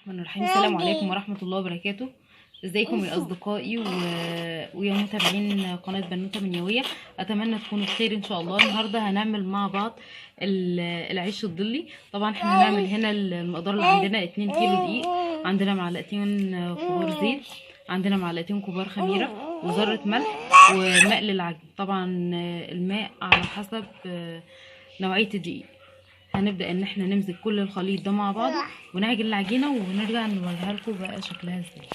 الرحمن الرحيم. السلام عليكم ورحمة الله وبركاته. ازيكم يا اصدقائي ويا متابعين قناة بنوتة منيوية، اتمنى تكونوا بخير ان شاء الله. النهارده هنعمل مع بعض العيش الضلي. طبعا احنا هنعمل هنا المقدار اللي عندنا 2 كيلو دقيق، عندنا معلقتين كبار زيت، عندنا معلقتين كبار خميرة، وذرة ملح، وماء للعجن. طبعا الماء على حسب نوعية الدقيق. هنبدأ ان احنا نمزج كل الخليط ده مع بعض ونعجن العجينة ونرجع نوريها لكم بقى شكلها ازاي.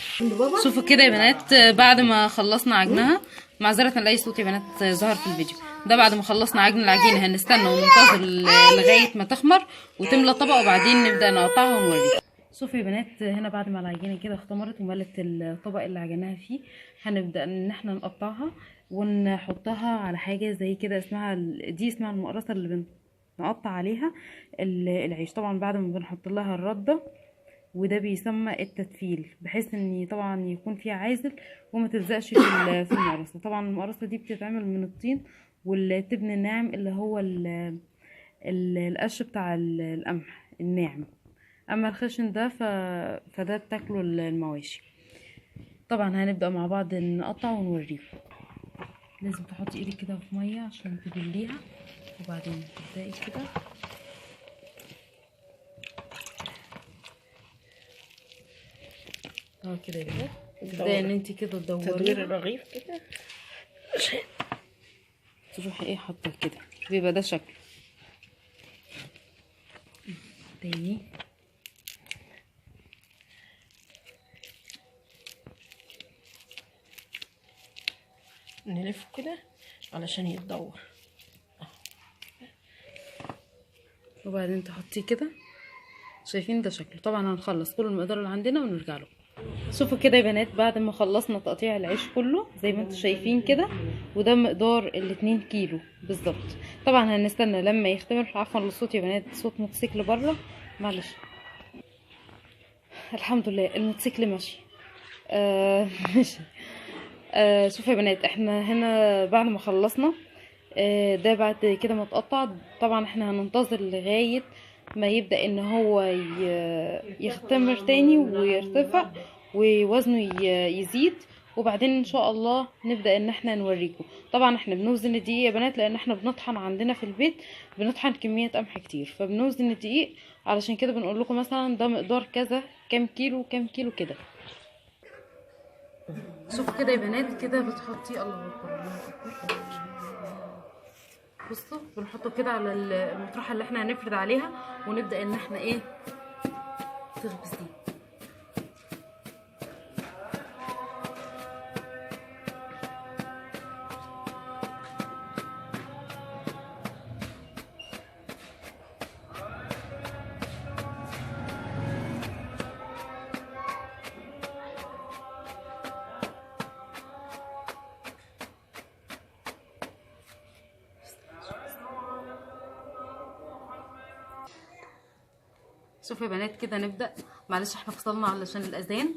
شوفوا كده يا بنات، بعد ما خلصنا عجنها، معذرة لاي صوت يا بنات ظهر في الفيديو ده، بعد ما خلصنا عجن العجينة هنستنى وننتظر لغاية ما تخمر وتملى طبق، وبعدين نبدأ نقطعها ونوريكم. شوفوا يا بنات، هنا بعد ما العجينة كده اختمرت وملت الطبق اللي عجناها فيه، هنبدأ ان احنا نقطعها ونحطها على حاجة زي كده اسمها دي اسمها المقرصة اللي نقطع عليها العيش. طبعا بعد ما بنحط لها الردة، وده بيسمى التدفيل، بحيث ان طبعا يكون فيها عازل وما تلزقش في المقرصه. طبعا المقرصه دي بتتعمل من الطين والتبن الناعم اللي هو القش بتاع القمح الناعم، اما الخشن ده فده بتاكله المواشي. طبعا هنبدأ مع بعض نقطع ونوريكم. لازم تحطي ايدك كده في مية عشان تبليها، وبعدين تبدأي كده. اهو كده يا بنات، تبدأي ان انت كده تدوري تدوير الرغيف كده عشان تروحي ايه حاطه كده، بيبقى ده شكله. تاني نلفه كده علشان يتدور، وبعدين تحطيه كده. شايفين ده شكله. طبعا هنخلص كل المقدار اللي عندنا ونرجع له. شوفوا كده يا بنات، بعد ما خلصنا تقطيع العيش كله زي ما انتم شايفين كده، وده مقدار 2 كيلو بالظبط. طبعا هنستنى لما يختمر. عفوا للصوت يا بنات، صوت موتوسيكل بره، معلش. الحمد لله الموتوسيكل ماشي. ماشي. شوفوا يا بنات، احنا هنا بعد ما خلصنا ده بعد كده ما اتقطع، طبعا احنا هننتظر لغاية ما يبدأ ان هو يختمر تاني ويرتفع ووزنه يزيد، وبعدين ان شاء الله نبدأ ان احنا نوريكم. طبعا احنا بنوزن الدقيق يا بنات، لان احنا بنطحن عندنا في البيت، بنطحن كمية قمح كتير، فبنوزن الدقيق. علشان كده بنقول لكم مثلا ده مقدار كذا، كام كيلو كام كيلو كده. شوفوا كده يا بنات، كده بتحطيه، الله اكبر الله اكبر. بصوا بنحطه كده على المطرحه اللي احنا هنفرد عليها، ونبدا ان احنا ايه تخبزيه. شوفوا يا بنات كده نبدأ. معلش احنا فصلنا علشان الأذان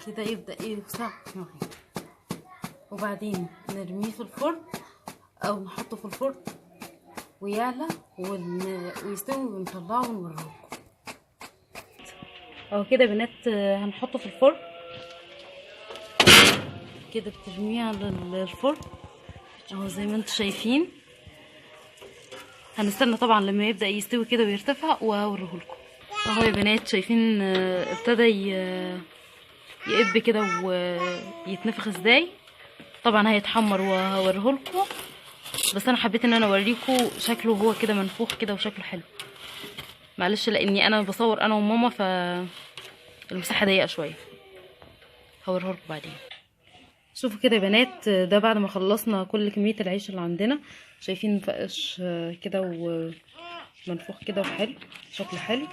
كده. يبدأ ايه يوسع معايا، وبعدين نرميه في الفرن او نحطه في الفرن ويعلى ويستوي ونطلعه ونوريهولكم. اهو كده يا بنات هنحطه في الفرن كده، بترميه على الفرن اهو زي ما انتم شايفين. هنستنى طبعا لما يبدأ يستوي كده ويرتفع واوريهولكم. اهو يا بنات شايفين ابتدى يقب كده ويتنفخ ازاي. طبعا هيتحمر وهوريهولكم، بس انا حبيت ان انا اوريكم شكله هو كده منفوخ كده وشكله حلو. معلش لاني انا بصور انا وماما فالمساحه ضيقه شوية، هوريهولكم بعدين. شوفوا كده يا بنات، ده بعد ما خلصنا كل كمية العيش اللي عندنا، شايفين مفقش كده ومنفوخ كده وحلو، شكله حلو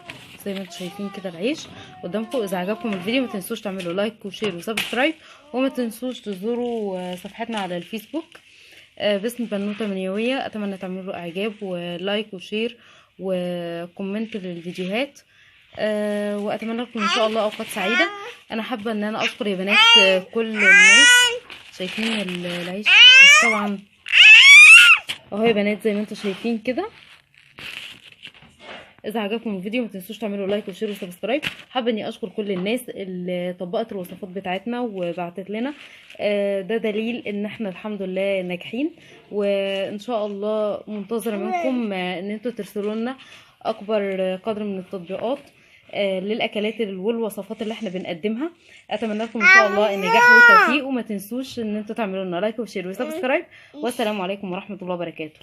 زي ما انتم شايفين كده العيش قدامكم. اذا عجبكم الفيديو ما تنسوش تعملوا like و share و subscribe، وما تنسوش تزوروا صفحتنا على الفيسبوك باسم بنوتة منيوية. اتمنى تعملوا اعجاب و like و share و comment للفيديوهات، واتمنى لكم ان شاء الله اوقات سعيدة. انا حابة ان انا اشكر يا بنات كل الناس. شايفين العيش طبعا اهو يا بنات زي ما انتم شايفين كده. اذا عجبكم الفيديو ما تنسوش تعملوا like و share و subscribe. حابة اني اشكر كل الناس اللي طبقت الوصفات بتاعتنا وبعتت لنا، ده دليل ان احنا الحمد لله ناجحين. وان شاء الله منتظره منكم ان انتوا ترسلوا لنا اكبر قدر من التطبيقات للاكلات والوصفات اللي احنا بنقدمها. اتمنى لكم ان شاء الله النجاح والتوفيق، وما تنسوش ان انتوا تعملوا لنا like و share و subscribe. والسلام عليكم ورحمة الله وبركاته.